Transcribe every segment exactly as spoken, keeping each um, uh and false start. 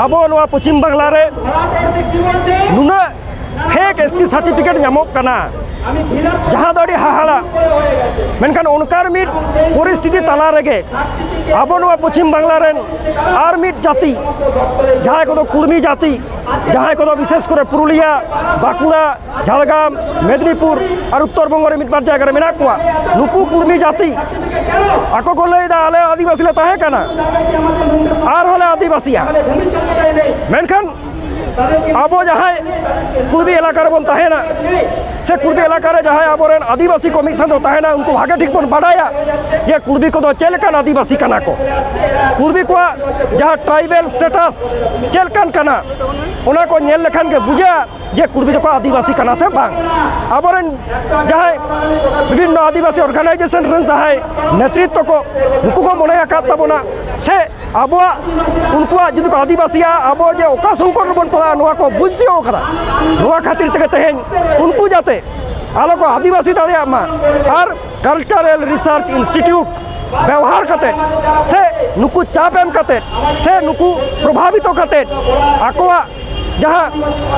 ᱟᱵᱚ ᱱᱚᱣᱟ ᱯᱚᱪᱷᱤᱢ ᱵᱟᱝᱞᱟ ᱨᱮ ᱱᱩᱱᱟᱹᱜ ᱯᱷᱮᱠ ᱮᱥ ᱴᱤ ᱥᱟᱨᱴᱤᱯᱷᱤᱠᱮᱴ ᱧᱟᱢᱚᱜ ᱠᱟᱱᱟ, ᱡᱟᱦᱟᱸ ᱫᱚ ᱟᱹᱰᱤ ᱦᱟᱦᱟᱲᱟ᱾ ᱢᱮᱱᱠᱷᱟᱱ ᱚᱱᱠᱟᱱ ᱢᱤᱫ ᱯᱚᱨᱤᱥᱛᱷᱤᱛᱤ ᱛᱟᱞᱟ ᱨᱮᱜᱮ ᱟᱵᱚ ᱱᱚᱣᱟ ᱯᱚᱪᱷᱤᱢ ᱵᱟᱝᱞᱟ ᱨᱮᱱ ᱟᱨ ᱢᱤᱫ ᱡᱟᱹᱛᱤ, ᱡᱟᱦᱟᱸᱭ ᱠᱚᱫᱚ ᱠᱩᱲᱢᱤ ᱡᱟᱹᱛᱤ, ᱡᱟᱦᱟᱸᱭ ᱠᱚᱫᱚ ᱵᱤᱥᱮᱥ ᱠᱚᱨᱮ ᱯᱩᱨᱩᱞᱤᱭᱟ, ᱵᱟᱸᱠᱩᱲᱟ, ᱡᱷᱟᱲᱜᱨᱟᱢ, ᱢᱮᱫᱽᱱᱤᱯᱩᱨ ᱟᱨ ᱩᱛᱛᱚᱨ ᱵᱚᱝᱜᱚ ᱨᱮ ᱢᱤᱫ ᱵᱟᱨ ᱡᱟᱭᱜᱟ ᱨᱮ ᱢᱮᱱᱟᱜ ᱠᱚᱣᱟ, ᱱᱩᱠᱩ ᱠᱩᱲᱢᱤ ᱡᱟᱹᱛᱤ ᱟᱠᱚ ᱠᱚ ᱞᱟᱹᱭᱫᱟ, "ᱟᱞᱮ ᱟᱹᱫᱤᱵᱟᱹᱥᱤ ᱞᱮ ᱛᱟᱦᱮᱸ ᱠᱟᱱᱟ, ᱟᱨᱦᱚᱸ ᱞᱮ ᱟᱹᱫᱤᱵᱟᱹᱥᱤᱜᱼᱟ᱾" ᱢᱮᱱᱠᱷᱟᱱ ᱟᱵᱚ ᱡᱟᱦᱟᱸᱭ ᱠᱩᱲᱢᱤ ᱮᱞᱟᱠᱟ ᱨᱮᱵᱚᱱ ᱛᱟᱦᱮᱱᱟ, ᱥᱮ ᱠᱩᱲᱢᱤ ᱮᱞᱟᱠᱟ ᱨᱮ ᱡᱟᱦᱟᱸᱭ ᱟᱵᱚᱨᱮᱱ ᱟᱹᱫᱤᱵᱟᱹᱥᱤ ᱠᱚ ᱢᱤᱫ ᱥᱟᱶ ᱛᱮ ᱛᱟᱦᱮᱱᱟ, ᱩᱱᱠᱩ ᱵᱷᱟᱜᱮ ᱴᱷᱤᱠ ᱵᱚᱱ ᱵᱟᱰᱟᱭᱟ ᱡᱮ ᱠᱩᱲᱢᱤ ᱠᱚᱫᱚ ᱪᱮᱫ ᱞᱮᱠᱟᱱ ᱟᱹᱫᱤᱵᱟᱹᱥᱤ ᱠᱟᱱᱟ ᱠᱚ, ᱠᱩᱲᱢᱤ ᱠᱚᱣᱟᱜ ᱡᱟᱦᱟᱸ ᱴᱨᱟᱭᱵᱮᱞ ᱥᱴᱮᱴᱟᱥ ᱪᱮᱫ ᱞᱮᱠᱟᱱ ᱠᱟᱱᱟ, ᱚᱱᱟ ᱠᱚ ᱧᱮᱞ ᱞᱮᱠᱷᱟᱱ ᱜᱮ ᱵᱩᱡᱷᱟᱹᱜᱼᱟ ᱡᱮ ᱠᱩᱲᱢᱤ ᱫᱚᱠᱚ ᱟᱹᱫᱤᱵᱟᱹᱥᱤ ᱠᱟᱱᱟ ᱥᱮ ᱵᱟᱝ᱾ ᱟᱵᱚᱨᱮᱱ ᱡᱟᱦᱟᱸᱭ ᱵᱤᱵᱷᱤᱱᱱᱚ ᱟᱹᱫᱤᱵᱟᱹᱥᱤ ᱚᱨᱜᱟᱱᱟᱭᱡᱮᱥᱚᱱ ᱨᱮᱱ ᱡᱟᱦᱟᱸᱭ ᱱᱮᱛᱨᱤᱛᱛᱚ ᱠᱚ, ᱩᱱᱠᱩ ᱠᱚ ᱢᱚᱱᱮ ᱟᱠᱟᱫ ᱛᱟᱵᱚᱱᱟ ᱥᱮ ᱟᱵᱚᱣᱟᱜ, ᱩᱱᱠᱩᱣᱟᱜ ᱡᱩᱫᱤ ᱠᱚ ᱟᱹᱫᱤᱵᱟᱹᱥᱤᱭᱟ, ᱟᱵᱚ ᱡᱮ ᱚᱠᱟ ᱥᱚᱝᱠᱚᱴ ᱨᱮᱵᱚᱱ ᱯᱟᱲᱟᱜᱼᱟ, ᱱᱚᱣᱟ ᱠᱚ ᱵᱩᱡᱽ ᱛᱤᱭᱳᱜ ᱠᱟᱫᱟ᱾ ᱱᱚᱣᱟ ᱠᱷᱟᱹᱛᱤᱨ ᱛᱮᱜᱮ ᱛᱮᱦᱮᱧ ᱩᱱᱠᱩ ᱡᱟᱛᱮ ᱟᱞᱚ ᱠᱚ ᱟᱹᱫᱤᱵᱟᱹᱥᱤ ᱫᱟᱲᱮᱭᱟᱜ ᱢᱟ ᱟᱨ ᱠᱟᱞᱪᱟᱨᱟᱞ ᱨᱤᱥᱟᱨᱪ ᱤᱱᱥᱴᱤᱴᱤᱭᱩᱴ ᱵᱮᱣᱦᱟᱨ ᱠᱟᱛᱮ ᱥᱮ ᱱᱩᱠᱩ ᱪᱟᱯ ᱮᱢ ᱠᱟᱛᱮ ᱥᱮ ᱱᱩᱠᱩ ᱯᱨᱚᱵᱷᱟᱵᱤᱛᱚ ᱠᱟᱛᱮ ᱟᱠᱚᱣᱟᱜ ᱡᱟᱦᱟᱸ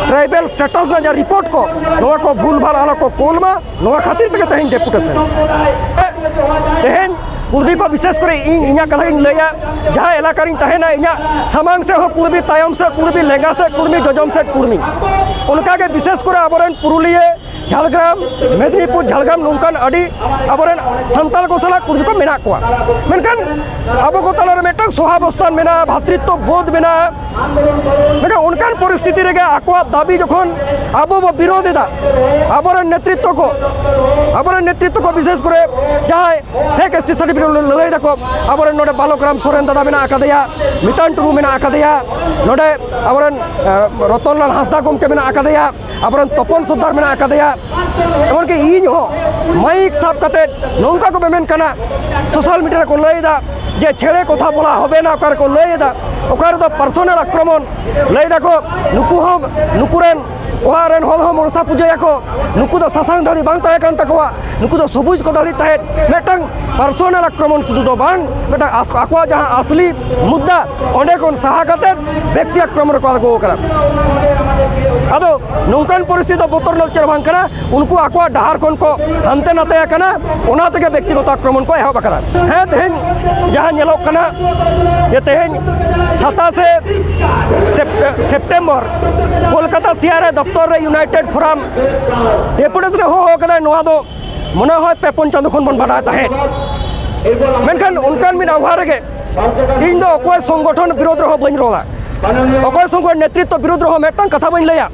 ᱴᱨᱟᱭᱵᱟᱞ ᱥᱴᱮᱴᱟᱥ ᱨᱮᱱᱟᱜ ᱡᱟᱦᱟᱸ ᱨᱤᱯᱳᱨᱴ ᱠᱚ, ᱱᱚᱣᱟ ᱠᱚ ᱵᱷᱩᱞ ᱵᱷᱟᱞ ᱟᱞᱚ ᱠᱚ ᱠᱳᱞ ᱢᱟ, ᱱᱚᱣᱟ ᱠᱷᱟᱹᱛᱤᱨ ᱛᱮᱜᱮ ᱛᱮᱦᱮᱧ ᱰᱮᱯᱩᱴᱮᱥᱚᱱ᱾ ᱛᱮᱦᱮᱧ ᱠᱩᱲᱢᱤ ᱠᱚ ᱵᱤᱥᱮᱥ ᱠᱚᱨᱮ ᱤᱧ ᱤᱧᱟᱹᱜ ᱠᱟᱛᱷᱟ ᱜᱤᱧ ᱞᱟᱹᱭᱟ, ᱡᱟᱦᱟᱸ ᱮᱞᱟᱠᱟ ᱨᱤᱧ ᱛᱟᱦᱮᱱᱟ, ᱤᱧᱟᱹᱜ ᱥᱟᱢᱟᱝ ᱥᱮᱫ ᱦᱚᱸ ᱠᱩᱲᱢᱤ, ᱛᱟᱭᱚᱢ ᱥᱮᱫ ᱠᱩᱲᱢᱤ, ᱞᱮᱸᱜᱟ ᱥᱮᱫ ᱠᱩᱲᱢᱤ, ᱡᱚᱡᱚᱢ ᱥᱮᱫ ᱠᱩᱲᱢᱤ᱾ ᱚᱱᱠᱟᱜᱮ ᱵᱤᱥᱮᱥ ᱠᱚᱨᱮ ᱟᱵᱚᱨᱮᱱ ᱯᱩᱨᱩᱞᱤᱭᱟᱹ, ᱡᱷᱟᱲᱜᱨᱟᱢ, ᱢᱮᱫᱽᱱᱤᱯᱩᱨ, ᱡᱷᱟᱲᱜᱨᱟᱢ ᱱᱚᱝᱠᱟᱱ ᱟᱹᱰᱤ ᱟᱵᱚᱨᱮᱱ ᱥᱟᱱᱛᱟᱲ ᱠᱚ ᱥᱟᱞᱟᱜ ᱠᱩᱲᱢᱤ ᱠᱚ ᱢᱮᱱᱟᱜ ᱠᱚᱣᱟ᱾ ᱢᱮᱱᱠᱷᱟᱱ ᱟᱵᱚ ᱠᱚ ᱛᱟᱞᱟᱨᱮ ᱢᱤᱫᱴᱟᱝ ᱥᱚᱦᱟᱵᱚᱥᱛᱷᱟᱱ ᱢᱮᱱᱟᱜᱼᱟ, ᱵᱷᱟᱛᱨᱤᱛᱛᱚ ᱵᱳᱫᱷ ᱢᱮᱱᱟᱜᱼᱟ᱾ ᱢᱮᱱᱠᱷᱟᱱ ᱚᱱᱠᱟᱱ ᱯᱚᱨᱤᱥᱛᱷᱤᱛᱤ ᱨᱮᱜᱮ ᱟᱠᱚᱣᱟᱜ ᱫᱟᱹᱵᱤ ᱡᱚᱠᱷᱚᱱ ᱟᱵᱚ ᱵᱚ ᱵᱤᱨᱳᱫᱷ ᱮᱫᱟ, ᱟᱵᱚᱨᱮᱱ ᱱᱮᱛᱨᱤᱛᱛᱚ ᱠᱚ, ᱟᱵᱚᱨᱮᱱ ᱱᱮᱛᱨᱤᱛᱛᱚ ᱠᱚ ᱵᱤᱥᱮᱥ ᱠᱚᱨᱮ ᱡᱟᱦᱟᱸᱭ ᱯᱷᱮᱠ ᱮᱥ ᱴᱤ ᱥᱟᱨᱴᱤᱯᱷᱤᱠᱮᱴ ᱞᱟᱹᱲᱦᱟᱹᱭ ᱫᱟᱠᱚ, ᱟᱵᱚᱨᱮᱱ ᱱᱚᱰᱮ ᱵᱟᱞᱚᱠ ᱨᱟᱢ ᱥᱚᱨᱮᱱ ᱫᱟᱫᱟ ᱢᱮᱱᱟᱜ ᱟᱠᱟᱫᱮᱭᱟ, ᱢᱤᱛᱟᱱ ᱴᱩᱰᱩ ᱢᱮᱱᱟᱜ ᱟᱠᱟᱫᱮᱭᱟ, ᱱᱚᱰᱮ ᱟᱵᱚᱨᱮᱱ, ᱮ, ᱨᱚᱛᱚᱱᱞᱟᱞ ᱦᱟᱸᱥᱫᱟ ᱜᱚᱢᱠᱮ ᱢᱮᱱᱟᱜ ᱟᱠᱟᱫᱮᱭᱟ, ᱟᱵᱚᱨᱮᱱ ᱛᱚᱯᱚᱱ ᱥᱚᱨᱫᱟᱨ ᱢᱮᱱᱟᱜ ᱟᱠᱟᱫᱮᱭᱟ, ᱮᱢᱚᱱᱠᱤ ᱤᱧ ᱦᱚᱸ ᱢᱟᱭᱤᱠ ᱥᱟᱵ ᱠᱟᱛᱮ ᱱᱚᱝᱠᱟ ᱠᱚ ᱢᱮᱢᱮᱱ ᱠᱟᱱᱟ, ᱥᱳᱥᱟᱞ ᱢᱤᱰᱤᱭᱟ ᱨᱮᱠᱚ ᱞᱟᱹᱭ ᱮᱫᱟ ᱡᱮ ᱪᱷᱮᱲᱮ ᱠᱚᱛᱷᱟ ᱵᱚᱞᱟ ᱦᱚᱵᱮ ᱱᱟ, ᱚᱠᱟ ᱨᱮᱠᱚ ᱞᱟᱹᱭ ᱮᱫᱟ, ᱚᱠᱟ ᱨᱮᱫᱚ ᱯᱟᱨᱥᱚᱱᱟᱞ ᱟᱠᱨᱚᱢᱚᱱ ᱞᱟᱹᱭ ᱫᱟᱠᱚ, ᱱᱩᱠᱩ ᱦᱚᱸ, ᱱᱩᱠᱩ ᱨᱮᱱ ᱚᱲᱟᱜ ᱨᱮᱱ ᱦᱚᱲ ᱦᱚᱸ ᱢᱚᱱᱥᱟ ᱯᱩᱡᱟᱹᱭᱟᱠᱚ᱾ ᱱᱩᱠᱩ ᱫᱚ ᱥᱟᱥᱟᱝ ᱫᱟᱲᱤ ᱵᱟᱝ ᱛᱟᱦᱮᱸ ᱠᱟᱱ ᱛᱟᱠᱚᱣᱟ, ᱱᱩᱠᱩ ᱫᱚ ᱥᱚᱵᱩᱡ ᱠᱚ ᱫᱟᱲᱤ ᱛᱟᱦᱮᱸᱫ᱾ ᱢᱤᱫᱴᱟᱝ ᱯᱟᱨᱥᱚᱱᱟᱞ ᱟᱠᱨᱚᱢᱚᱱ ᱥᱩᱫᱷᱩ ᱫᱚ ᱵᱟᱝ, ᱢᱤᱫᱴᱟᱝ ᱟᱥ-, ᱟᱠᱚᱣᱟᱜ ᱡᱟᱦᱟᱸ ᱟᱥᱞᱤ ᱢᱩᱫᱽᱫᱟ, ᱚᱸᱰᱮ ᱠᱷᱚᱱ ᱥᱟᱦᱟ ᱠᱟᱛᱮ ᱵᱮᱠᱛᱤ ᱟᱠᱨᱚᱢᱚᱱ ᱨᱮᱠᱚ ᱟᱬᱜᱚ ᱟᱠᱟᱱᱟ᱾ ᱟᱫᱚ ᱱᱚᱝᱠᱟᱱ ᱯᱚᱨᱤᱥᱛᱷᱤᱛᱤ ᱫᱚ ᱵᱚᱛᱚᱨ ᱨᱮᱱᱟᱜ ᱪᱮᱫ ᱦᱚᱸ ᱵᱟᱝ ᱠᱟᱱᱟ᱾ ᱩᱱᱠᱩ ᱟᱠᱚᱣᱟᱜ ᱰᱟᱦᱟᱨ ᱠᱷᱚᱱ ᱠᱚ ᱦᱟᱱᱛᱮ ᱱᱟᱛᱮ ᱟᱠᱟᱱᱟ, ᱚᱱᱟ ᱛᱮᱜᱮ ᱵᱮᱠᱛᱤᱜᱚᱛᱚ ᱟᱠᱨᱚᱢᱚᱱ ᱠᱚ ᱮᱦᱚᱵ ᱟᱠᱟᱱᱟ᱾ ᱦᱮᱸ, ᱛᱮᱦᱮᱧ ᱡᱟᱦᱟᱸ ᱧᱮᱞᱚᱜ ᱠᱟᱱᱟ ᱡᱮ ᱛᱮᱦᱮᱧ ᱥᱟᱛᱟᱥᱮ ᱥᱮᱯ-, ᱥᱮᱯᱴᱮᱢᱵᱚᱨ ᱠᱳᱞᱠᱟᱛᱟ ᱥᱤᱟᱨ ᱫᱚᱯᱛᱚᱨ ᱨᱮ ᱤᱭᱩᱱᱟᱭᱴᱮᱰ ᱯᱷᱳᱨᱟᱢ ᱰᱮᱯᱩᱴᱮᱥᱚᱱ ᱮ ᱦᱚᱦᱚ ᱟᱠᱟᱫᱟ, ᱱᱚᱣᱟ ᱫᱚ ᱢᱚᱱᱮ ᱦᱚᱭ ᱯᱮ ᱯᱩᱱ ᱪᱟᱸᱫᱳ ᱠᱷᱚᱱ ᱵᱚᱱ ᱵᱟᱰᱟᱭ ᱛᱟᱦᱮᱸᱫ᱾ ᱢᱮᱱᱠᱷᱟᱱ ᱚᱱᱠᱟᱱ ᱢᱤᱫ ᱟᱵᱷᱟ ᱨᱮᱜᱮ ᱤᱧ ᱫᱚ ᱚᱠᱚᱭ ᱥᱚᱝᱜᱚᱴᱷᱚᱱ ᱵᱤᱨᱳᱫᱷ ᱨᱮᱦᱚᱸ ᱵᱟᱹᱧ ᱨᱚᱲᱟ, ᱚᱠᱚᱭ ᱥᱚᱝᱜᱚᱴᱷᱚᱱ ᱱᱮᱛᱨᱤᱛᱵ ᱵᱤᱨᱳᱫᱷ ᱨᱮᱦᱚᱸ ᱢᱤᱫᱴᱟᱝ ᱠᱟᱛᱷᱟ ᱵᱟᱹᱧ ᱞᱟᱹᱭᱟ᱾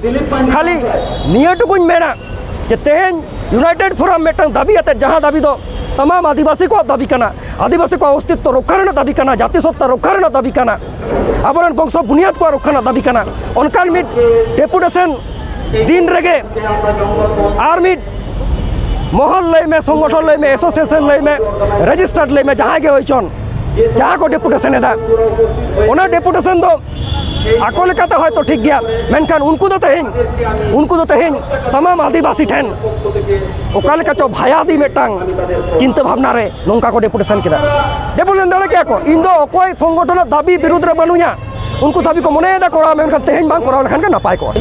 ᱠᱷᱟᱹᱞᱤ ᱱᱤᱭᱟᱹ ᱴᱩᱠᱩᱧ ᱢᱮᱱᱟ ᱡᱮ ᱛᱮᱦᱮᱧ ᱤᱭᱩᱱᱟᱭᱴᱮᱰ ᱯᱷᱳᱨᱟᱢ ᱢᱤᱫᱴᱟᱝ ᱫᱟᱹᱵᱤ ᱟᱛᱮᱫ, ᱡᱟᱦᱟᱸ ᱫᱟᱹᱵᱤ ᱫᱚ ᱛᱟᱢᱟᱢ ᱟᱹᱫᱤᱵᱟᱹᱥᱤ ᱠᱚᱣᱟᱜ ᱫᱟᱹᱵᱤ ᱠᱟᱱᱟ, ᱟᱹᱫᱤᱵᱟᱹᱥᱤ ᱠᱚᱣᱟᱜ ᱚᱥᱛᱤᱛᱛᱚ ᱨᱚᱠᱠᱷᱟ ᱨᱮᱱᱟᱜ ᱫᱟᱹᱵᱤ ᱠᱟᱱᱟ, ᱡᱟᱹᱛᱤ ᱥᱚᱛᱛᱟ ᱨᱚᱠᱠᱷᱟ ᱨᱮᱱᱟᱜ ᱫᱟᱹᱵᱤ ᱠᱟᱱᱟ, ᱟᱵᱚᱨᱮᱱ ᱵᱚᱝᱥᱚ ᱵᱩᱱᱤᱭᱟᱹᱫ ᱠᱚᱣᱟᱜ ᱨᱚᱠᱠᱷᱟ ᱨᱮᱱᱟᱜ ᱫᱟᱹᱵᱤ ᱠᱟᱱᱟ, ᱚᱱᱠᱟᱱ ᱢᱤᱫ ᱰᱮᱯᱩᱴᱮᱥᱚᱱ ᱫᱤᱱ ᱨᱮᱜᱮ ᱟᱨ ᱢᱤᱫ ᱢᱚᱦᱚᱞ ᱞᱟᱹᱭ ᱢᱮ, ᱥᱚᱝᱜᱚᱴᱷᱚᱱ ᱞᱟᱹᱭ ᱢᱮ, ᱮᱥᱳᱥᱤᱭᱮᱥᱚᱱ ᱞᱟᱹᱭ ᱢᱮ, ᱨᱮᱡᱤᱥᱴᱟᱨᱰ ᱞᱟᱹᱭ ᱢᱮ, ᱡᱟᱦᱟᱸᱭ ᱜᱮ ᱦᱩᱭ ᱪᱚᱱ, ᱡᱟᱦᱟᱸ ᱠᱚ ᱰᱮᱯᱩᱴᱮᱥᱚᱱ ᱮᱫᱟ, ᱚᱱᱟ ᱰᱮᱯᱩᱴᱮᱥᱚᱱ ᱫᱚ ᱟᱠᱚ ᱞᱮᱠᱟᱛᱮ ᱦᱚᱭᱛᱳ ᱴᱷᱤᱠ ᱜᱮᱭᱟ, ᱢᱮᱱᱠᱷᱟᱱ ᱩᱱᱠᱩ ᱫᱚ ᱛᱮᱦᱮᱧ, ᱩᱱᱠᱩ ᱫᱚ ᱛᱮᱦᱮᱧ ᱛᱟᱢᱟᱢ ᱟᱹᱫᱤᱵᱟᱹᱥᱤ ᱴᱷᱮᱱ ᱚᱠᱟ ᱞᱮᱠᱟ ᱪᱚ ᱵᱷᱟᱭᱟᱫᱤ ᱢᱤᱫᱴᱟᱝ ᱪᱤᱱᱛᱟᱹ ᱵᱷᱟᱵᱽᱱᱟ ᱨᱮ ᱱᱚᱝᱠᱟ ᱠᱚ ᱰᱮᱯᱩᱴᱮᱥᱚᱱ ᱠᱮᱫᱟ᱾ ᱰᱮᱯᱩᱴᱮᱥᱚᱱ ᱫᱟᱲᱮ ᱠᱮᱭᱟ ᱠᱚ, ᱤᱧ ᱫᱚ ᱚᱠᱚᱭ ᱥᱚᱝᱜᱚᱴᱷᱚᱱᱟᱜ ᱫᱟᱹᱵᱤ ᱵᱤᱨᱩᱫᱽ ᱨᱮ ᱵᱟᱹᱱᱩᱧᱟ, ᱩᱱᱠᱩ ᱫᱟᱹᱵᱤ ᱠᱚ ᱢᱚᱱᱮᱭᱮᱫᱟ ᱠᱚᱨᱟᱣ, ᱢᱮᱱᱠᱷᱟᱱ ᱛᱮᱦᱮᱧ ᱵᱟᱝ ᱠᱚᱨᱟᱣ ᱞᱮᱠᱷᱟᱱ ᱜᱮ ᱱᱟᱯᱟᱭ ᱠᱚᱜᱼᱟ᱾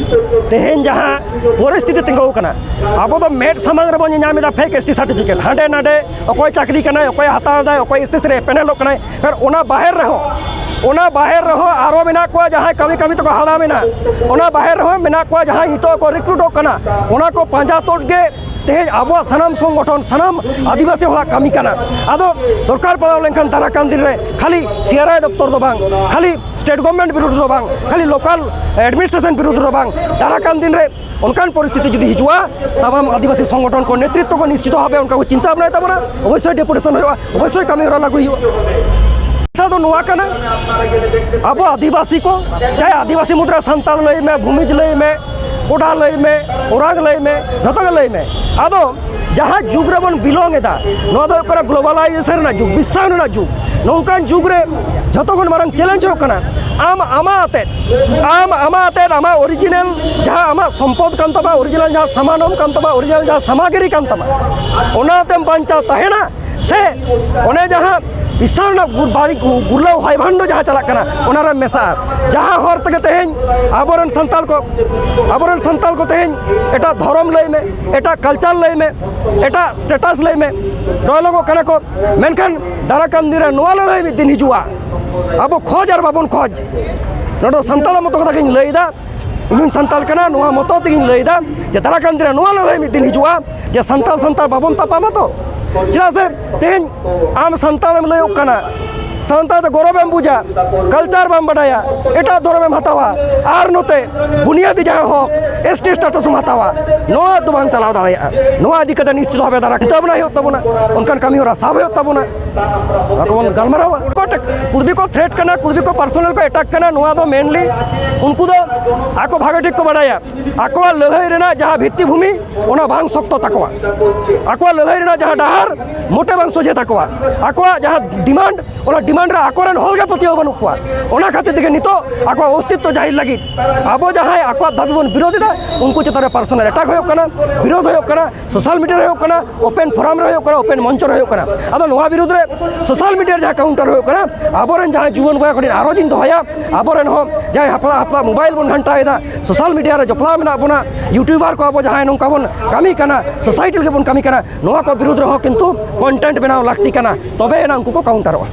ᱛᱮᱦᱮᱧ ᱡᱟᱦᱟᱸ ᱯᱚᱨᱤᱥᱛᱷᱤᱛᱤ ᱛᱤᱸᱜᱩ ᱟᱠᱟᱱᱟ, ᱟᱵᱚ ᱫᱚ ᱢᱮᱫ ᱥᱟᱢᱟᱝ ᱨᱮᱵᱚᱱ ᱧᱮᱧᱟᱢ ᱮᱫᱟ ᱯᱷᱮᱠ ᱮᱥ ᱴᱤ ᱥᱟᱨᱴᱤᱯᱷᱤᱠᱮᱴ, ᱦᱟᱸᱰᱮ ᱱᱟᱰᱮ ᱚᱠᱚᱭ ᱪᱟᱹᱠᱨᱤ ᱠᱟᱱᱟᱭ, ᱚᱠᱚᱭ ᱦᱟᱛᱟᱣ ᱮᱫᱟᱭ, ᱚᱠᱚᱭ ᱮᱥ ᱮᱥ ᱨᱮ ᱯᱮᱱᱮᱞᱚᱜ ᱠᱟᱱᱟᱭ, ᱟᱨ ᱚᱱᱟ ᱵᱟᱦᱮᱨ ᱨᱮᱦᱚᱸ, ᱚᱱᱟ ᱵᱟᱦᱮᱨ ᱨᱮᱦᱚᱸ ᱟᱨᱚ ᱢᱮᱱᱟᱜ ᱠᱚᱣᱟ ᱡᱟᱦᱟᱸᱭ ᱠᱟᱹᱢᱤ ᱠᱟᱹᱢᱤ ᱛᱮᱠᱚ ᱦᱟᱲᱟᱢ ᱮᱱᱟ, ᱚᱱᱟ ᱵᱟᱦᱮᱨ ᱨᱮᱦᱚᱸ ᱢᱮᱱᱟᱜ ᱠᱚᱣᱟ ᱡᱟᱦᱟᱸᱭ ᱱᱤᱛᱚᱜ ᱠᱚ ᱨᱤᱠᱨᱩᱴᱚᱜ ᱠᱟᱱᱟ, ᱚᱱᱟ ᱠᱚ ᱯᱟᱸᱡᱟ ᱛᱩᱫ ᱜᱮ ᱛᱮᱦᱮᱧ ᱟᱵᱚᱣᱟᱜ ᱥᱟᱱᱟᱢ ᱥᱚᱝᱜᱚᱴᱷᱚᱱ, ᱥᱟᱱᱟᱢ ᱟᱹᱫᱤᱵᱟᱹᱥᱤ ᱦᱚᱲᱟᱜ ᱠᱟᱹᱢᱤ ᱠᱟᱱᱟ᱾ ᱟᱫᱚ ᱫᱚᱨᱠᱟᱨ ᱯᱟᱲᱟᱣ ᱞᱮᱱᱠᱷᱟᱱ ᱫᱟᱨᱟ ᱠᱟᱱ ᱫᱤᱱ ᱨᱮ ᱠᱷᱟᱹᱞᱤ ᱥᱤ ᱟᱨ ᱟᱭ ᱫᱚᱯᱛᱚᱨ ᱫᱚ ᱵᱟᱝ, ᱠᱷᱟᱹᱞᱤ ᱥᱴᱮᱴ ᱜᱚᱵᱷᱚᱨᱱᱢᱮᱱᱴ ᱵᱤᱨᱩᱫᱷ ᱫᱚ ᱵᱟᱝ, ᱠᱷᱟᱹᱞᱤ ᱞᱳᱠᱟᱞ ᱮᱰᱢᱤᱱᱤᱥᱴᱨᱮᱥᱚᱱ ᱵᱤᱨᱩᱫᱷ ᱫᱚ ᱵᱟᱝ, ᱫᱟᱨᱟ ᱠᱟᱱ ᱫᱤᱱ ᱨᱮ ᱚᱱᱠᱟᱱ ᱯᱚᱨᱤᱥᱛᱷᱤᱛᱤ ᱡᱩᱫᱤ ᱦᱤᱡᱩᱜᱼᱟ, ᱛᱟᱢᱟᱢ ᱟᱹᱫᱤᱵᱟᱹᱥᱤ ᱥᱚᱝᱜᱚᱴᱷᱚᱱ ᱠᱚ ᱱᱮᱛᱨᱤᱛᱵ ᱠᱚ ᱱᱤᱥᱪᱤᱛ ᱵᱷᱟᱵᱮ ᱚᱱᱠᱟ ᱠᱚ ᱪᱤᱱᱛᱟᱹ ᱵᱷᱟᱵᱽᱱᱟᱭ ᱛᱟᱵᱚᱱᱟ, ᱚᱵᱚᱥᱥᱳᱭ ᱰᱮᱯᱩᱴᱮᱥᱚᱱ ᱦᱩᱭᱩᱜᱼᱟ, ᱚᱵᱚᱥᱥᱳᱭ ᱠᱟᱹᱢᱤ ᱦᱚᱨᱟ ᱞᱟᱹᱜᱩᱭ ᱦᱩᱭᱩᱜᱼᱟ᱾ ᱠᱟᱛᱷᱟ ᱫᱚ ᱱᱚᱣᱟ ᱠᱟᱱᱟ, ᱟᱵᱚ ᱟᱹᱫᱤᱵᱟᱹᱥᱤ ᱠᱚ, ᱪᱟᱦᱮ ᱟᱹᱫᱤᱵᱟᱹᱥᱤ ᱢᱩᱫᱽᱨᱮ ᱥᱟᱱᱛᱟᱲ ᱞᱟᱹᱭ ᱢᱮ, ᱵᱷᱩᱢᱤᱡᱽ ᱞᱟᱹᱭ ᱢᱮ, ᱠᱚᱰᱟ ᱞᱟᱹᱭ ᱢᱮ, ᱳᱨᱟᱝ ᱞᱟᱹᱭ ᱢᱮ, ᱡᱷᱚᱛᱚ ᱜᱮ ᱞᱟᱹᱭ ᱢᱮ, ᱟᱫᱚ ᱡᱟᱦᱟᱸ ᱡᱩᱜᱽ ᱨᱮᱵᱚᱱ ᱵᱤᱞᱚᱝ ᱮᱫᱟ, ᱱᱚᱣᱟ ᱫᱚ ᱦᱩᱭᱩᱜ ᱠᱟᱱᱟ ᱜᱞᱳᱵᱟᱞᱟᱭᱡᱮᱥᱚᱱ ᱨᱮᱱᱟᱜ ᱡᱩᱜᱽ, ᱵᱤᱥᱥᱟᱭᱚᱱ ᱨᱮᱱᱟᱜ ᱡᱩᱜᱽ᱾ ᱱᱚᱝᱠᱟᱱ ᱡᱩᱜᱽ ᱨᱮ ᱡᱷᱚᱛᱚ ᱠᱷᱚᱱ ᱢᱟᱨᱟᱝ ᱪᱮᱞᱮᱧᱡᱽ ᱦᱩᱭᱩᱜ ᱠᱟᱱᱟ, ᱟᱢ ᱟᱢᱟᱜ ᱟᱛᱮᱫ, ᱟᱢ ᱟᱢᱟᱜ ᱟᱛᱮᱫ ᱟᱢᱟᱜ ᱚᱨᱤᱡᱤᱱᱟᱞ ᱡᱟᱦᱟᱸ ᱟᱢᱟᱜ ᱥᱚᱢᱯᱚᱫ ᱠᱟᱱ ᱛᱟᱢᱟ, ᱚᱨᱤᱡᱤᱱᱟᱞ ᱡᱟᱦᱟᱸ ᱥᱟᱢᱟᱱᱚᱢ ᱠᱟᱱ ᱛᱟᱢᱟ, ᱚᱨᱤᱡᱤᱱᱟᱞ ᱡᱟᱦᱟᱸ ᱥᱟᱢᱟᱜᱨᱤ ᱠᱟᱱ ᱛᱟᱢᱟ, ᱚᱱᱟ ᱛᱮᱢ ᱵᱟᱧᱪᱟᱣ ᱛᱟᱦᱮᱱᱟ, ᱥᱮ ᱚᱱᱮ ᱡᱟᱦᱟᱸ ᱵᱤᱥᱥᱟᱭᱚᱱ ᱨᱮᱱᱟᱜ ᱜᱩᱨ-, ᱵᱟᱹᱲᱤᱡ ᱜᱩ-, ᱜᱩᱨᱞᱟᱹᱣ ᱦᱟᱭᱵᱷᱟᱱᱰᱚ ᱡᱟᱦᱟᱸ ᱪᱟᱞᱟᱜ ᱠᱟᱱᱟ, ᱚᱱᱟ ᱨᱮᱢ ᱢᱮᱥᱟᱜᱼᱟ᱾ ᱡᱟᱦᱟᱸ ᱦᱚᱨ ᱛᱮᱜᱮ ᱛᱮᱦᱮᱧ ᱟᱵᱚᱨᱮᱱ ᱥᱟᱱᱛᱟᱲ ᱠᱚ, ᱟᱵᱚᱨᱮᱱ ᱥᱟᱱᱛᱟᱲ ᱠᱚ ᱛᱮᱦᱮᱧ ᱮᱴᱟᱜ ᱫᱷᱚᱨᱚᱢ ᱞᱟᱹᱭ ᱢᱮ, ᱮᱴᱟᱜ ᱠᱟᱞᱪᱟᱨ ᱞᱟᱹᱭ ᱢᱮ, ᱮᱴᱟᱜ ᱥᱴᱮᱴᱟᱥ ᱞᱟᱹᱭ ᱢᱮ, ᱰᱚᱭᱞᱚᱜᱚᱜ ᱠᱟᱱᱟ ᱠᱚ᱾ ᱢᱮᱱᱠᱷᱟᱱ ᱫᱟᱨᱟ ᱠᱟᱱ ᱫᱤᱱ ᱨᱮ ᱱᱚᱣᱟ ᱞᱟᱹᱲᱦᱟᱹᱭ ᱢᱤᱫ ᱫᱤᱱ ᱦᱤᱡᱩᱜᱼᱟ᱾ ᱟᱵᱚ ᱠᱷᱚᱡᱽ ᱟᱨ ᱵᱟᱵᱚᱱ ᱠᱷᱚᱡᱽ, ᱱᱚᱰᱮ ᱥᱟᱱᱛᱟᱲ ᱢᱚᱛᱚ ᱠᱟᱛᱷᱟ ᱜᱤᱧ ᱞᱟᱹᱭᱫᱟ, ᱤᱧ ᱦᱚᱸᱧ ᱥᱟᱱᱛᱟᱲ ᱠᱟᱱᱟ, ᱱᱚᱣᱟ ᱢᱚᱛᱚ ᱛᱮᱜᱤᱧ ᱞᱟᱹᱭᱫᱟ ᱡᱮ ᱫᱟᱨᱟ ᱠᱟᱱ ᱫᱤᱱ ᱨᱮ ᱱᱚᱣᱟ ᱞᱟᱹᱲᱦᱟᱹᱭ ᱢᱤᱫ ᱫᱤᱱ ᱦᱤᱡᱩᱜᱼᱟ ᱡᱮ ᱥᱟᱱᱛᱟᱲ ᱥᱟᱱᱛᱟᱲ ᱵᱟᱵᱚᱱ ᱛᱟᱯᱟᱢᱟ ᱛᱚ᱾ ᱪᱮᱫᱟᱜ ᱥᱮ ᱛᱮᱦᱮᱧ ᱟᱢ ᱥᱟᱱᱛᱟᱲᱮᱢ ᱞᱟᱹᱭᱚᱜ ᱠᱟᱱᱟ, ᱥᱟᱱᱛᱟᱲ ᱛᱮ ᱜᱚᱨᱚᱵᱮᱢ ᱵᱩᱡᱟ, ᱠᱟᱞᱪᱟᱨ ᱵᱟᱢ ᱵᱟᱰᱟᱭᱟ, ᱮᱴᱟᱜ ᱫᱷᱚᱨᱚᱢᱮᱢ ᱦᱟᱛᱟᱣᱟ, ᱟᱨ ᱱᱚᱛᱮ ᱵᱩᱱᱤᱭᱟᱹᱫᱤ ᱡᱟᱦᱟᱸ ᱦᱚᱠ, ᱮᱥ ᱴᱤ ᱥᱴᱮᱴᱟᱥᱮᱢ ᱦᱟᱛᱟᱣᱟ, ᱱᱚᱣᱟ ᱫᱚ ᱵᱟᱝ ᱪᱟᱞᱟᱣ ᱫᱟᱲᱮᱭᱟᱜᱼᱟ᱾ ᱱᱚᱣᱟ ᱤᱫᱤ ᱠᱟᱛᱮ ᱱᱤᱥᱪᱤᱛ ᱵᱷᱟᱵᱮ ᱫᱟᱨᱟ ᱪᱤᱱᱛᱟᱹ ᱵᱷᱟᱵᱽᱱᱟ ᱦᱩᱭᱩᱜ ᱛᱟᱵᱚᱱᱟ, ᱚᱱᱠᱟᱱ ᱠᱟᱹᱢᱤ ᱦᱚᱨᱟ ᱥᱟᱵ ᱦᱩᱭᱩᱜ ᱛᱟᱵᱚᱱᱟ᱾ ᱱᱚᱣᱟ ᱠᱚᱵᱚᱱ ᱜᱟᱞᱢᱟᱨᱟᱣᱟ᱾ ᱠᱚ ᱴᱮᱠ-, ᱠᱩᱲᱵᱤ ᱠᱚ ᱛᱷᱨᱮᱴ ᱠᱟᱱᱟ, ᱠᱩᱲᱵᱤ ᱠᱚ ᱯᱟᱨᱥᱚᱱᱟᱞ ᱠᱚ ᱮᱴᱟᱠ ᱠᱟᱱᱟ, ᱱᱚᱣᱟ ᱫᱚ ᱢᱮᱱᱞᱤ ᱩᱱᱠᱩ ᱫᱚ ᱟᱠᱚ ᱵᱷᱟᱜᱮ ᱴᱷᱤᱠ ᱠᱚ ᱵᱟᱰᱟᱭᱟ ᱟᱠᱚᱣᱟᱜ ᱞᱟᱹᱲᱦᱟᱹᱭ ᱨᱮᱱᱟᱜ ᱡᱟᱦᱟᱸ ᱵᱷᱤᱛᱛᱤᱵᱷᱩᱢᱤ, ᱚᱱᱟ ᱵᱟᱝ ᱥᱚᱠᱛᱚ ᱛᱟᱠᱚᱣᱟ᱾ ᱟᱠᱚᱣᱟᱜ ᱞᱟᱹᱲᱦᱟᱹᱭ ᱨᱮᱱᱟᱜ ᱡᱟᱦᱟᱸ ᱰᱟᱦᱟᱨ ᱢᱚᱴᱮ ᱵᱟᱝ ᱥᱚᱡᱷᱮ ᱛᱟᱠᱚᱣᱟ᱾ ᱟᱠᱚᱣᱟᱜ ᱡᱟᱦᱟᱸ ᱰᱤᱢᱟᱱᱰ, ᱚᱱᱟ ᱰᱤᱢᱟᱱᱰ ᱨᱮ ᱟᱠᱚᱨᱮᱱ ᱦᱚᱲ ᱜᱮ ᱯᱟᱹᱛᱭᱟᱹᱣ ᱵᱟᱹᱱᱩᱜ ᱠᱚᱣᱟ᱾ ᱚᱱᱟ ᱠᱷᱟᱹᱛᱤᱨ ᱛᱮᱜᱮ ᱱᱤᱛᱚᱜ ᱟᱠᱚᱣᱟᱜ ᱚᱥᱛᱤᱛᱛᱚ ᱡᱟᱹᱦᱤᱨ ᱞᱟᱹᱜᱤᱫ ᱟᱵᱚ ᱡᱟᱦᱟᱸᱭ ᱟᱠᱚᱣᱟᱜ ᱫᱟᱹᱵᱤ ᱵᱚᱱ ᱵᱤᱨᱳᱫᱷ ᱮᱫᱟ, ᱩᱱᱠᱩ ᱪᱮᱛᱟᱱ ᱨᱮ ᱯᱟᱨᱥᱚᱱᱟᱞ ᱮᱴᱟᱠ ᱦᱩᱭᱩᱜ ᱠᱟᱱᱟ, ᱵᱤᱨᱳᱫᱷ ᱦᱩᱭᱩᱜ ᱠᱟᱱᱟ, ᱥᱳᱥᱟᱞ ᱢᱤᱰᱤᱭᱟ ᱨᱮ ᱦᱩᱭᱩᱜ ᱠᱟᱱᱟ, ᱳᱯᱮᱱ ᱯᱷᱳᱨᱟᱢ ᱨᱮ ᱦᱩᱭᱩᱜ ᱠᱟᱱᱟ, ᱳᱯᱮᱱ ᱢᱚᱧᱪᱚ ᱨᱮ ᱦᱩᱭᱩᱜ ᱠᱟᱱᱟ᱾ ᱟᱫᱚ ᱱᱚᱣᱟ ᱵᱤᱨᱩᱫᱽ ᱨᱮ ᱥᱳᱥᱟᱞ ᱢᱤᱰᱤᱭᱟ ᱨᱮ ᱡᱟᱦᱟᱸ ᱠᱟᱣᱩᱱᱴᱟᱨ ᱦᱩᱭᱩᱜ ᱠᱟᱱᱟ, ᱟᱵᱚᱨᱮᱱ ᱡᱟᱦᱟᱸᱭ ᱡᱩᱣᱟᱹᱱ ᱵᱚᱭᱦᱟ ᱠᱚ ᱴᱷᱮᱱ ᱟᱨᱚ ᱡᱤᱧ ᱫᱚᱦᱚᱭᱟ, ᱟᱵᱚᱨᱮᱱ ᱦᱚᱸ ᱡᱟᱦᱟᱸᱭ ᱦᱟᱯᱲᱟ ᱦᱟᱯᱲᱟ ᱢᱳᱵᱟᱭᱤᱞ ᱵᱚᱱ ᱜᱷᱟᱱᱴᱟᱭᱮᱫᱟ, ᱥᱳᱥᱟᱞ ᱢᱤᱰᱤᱭᱟ ᱨᱮ ᱡᱚᱯᱲᱟᱣ ᱢᱮᱱᱟᱜ ᱵᱚᱱᱟ, ᱭᱩᱴᱩᱵᱟᱨ ᱠᱚ ᱟᱵᱚ ᱡᱟᱦᱟᱸᱭ ᱱᱚᱝᱠᱟ ᱵᱚᱱ ᱠᱟᱹᱢᱤ ᱠᱟᱱᱟ, ᱥᱳᱥᱟᱭᱴᱤ ᱞᱟᱹᱜᱤᱫ ᱵᱚᱱ ᱠᱟᱹᱢᱤ ᱠᱟᱱᱟ, ᱱᱚᱣᱟ ᱠᱚ ᱵᱤᱨᱩᱫᱽ ᱨᱮᱦᱚᱸ ᱠᱤᱱᱛᱩ ᱠᱚᱱᱴᱮᱱᱴ ᱵᱮᱱᱟᱣ ᱞᱟᱹᱠᱛᱤ ᱠᱟᱱᱟ, ᱛᱚᱵᱮ ᱮᱱᱟ ᱩᱱᱠᱩ ᱠᱚ ᱠᱟᱣᱩᱱᱴᱟᱨᱚᱜᱼᱟ᱾